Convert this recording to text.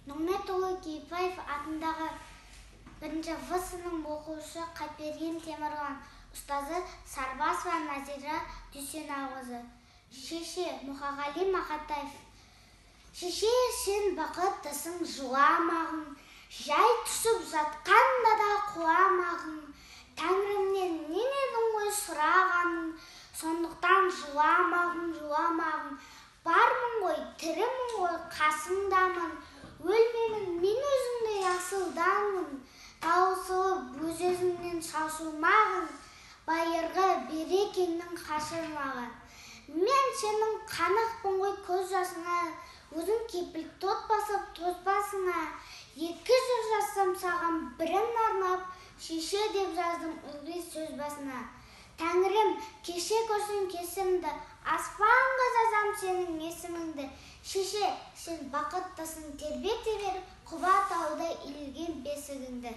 Нығметұлы Кейіпбаев атындағы 1 В сыныбының оқушысы Қапберген Темірлан, ұстазы Сарбасова Назира Дүйсенақызы. Шеше, Мұқағали Мақатаев. Шеше, сен бақыттысың, жыламағың, жай түсіп жатқанда да құламағың. Тәңірімнен нен едің ғой сұрағаның, сондықтан жыламағың, жыламағың. Бармын ғой, тірімін ғой, қасыңдамын, өлмеймін, мен өзіңдей асылданмын. Таусылып өз-өзіңнен шашылмағын, байырғы берекеңнің қашырмағы. Мен сенің қанықпын ғой көз жасыңа, өзің кепіл тот басып тозбасыңа. 2 жыр жазсам саған бірін арнап, шеше деп жаздым ылғи сөз басына. Тәңірім, кеше көрсем кесімді, аспанға жазам сенің есіміңді. Шеше, сен бақыттысың, тербете бер, құба тауда иілген бесігіңді.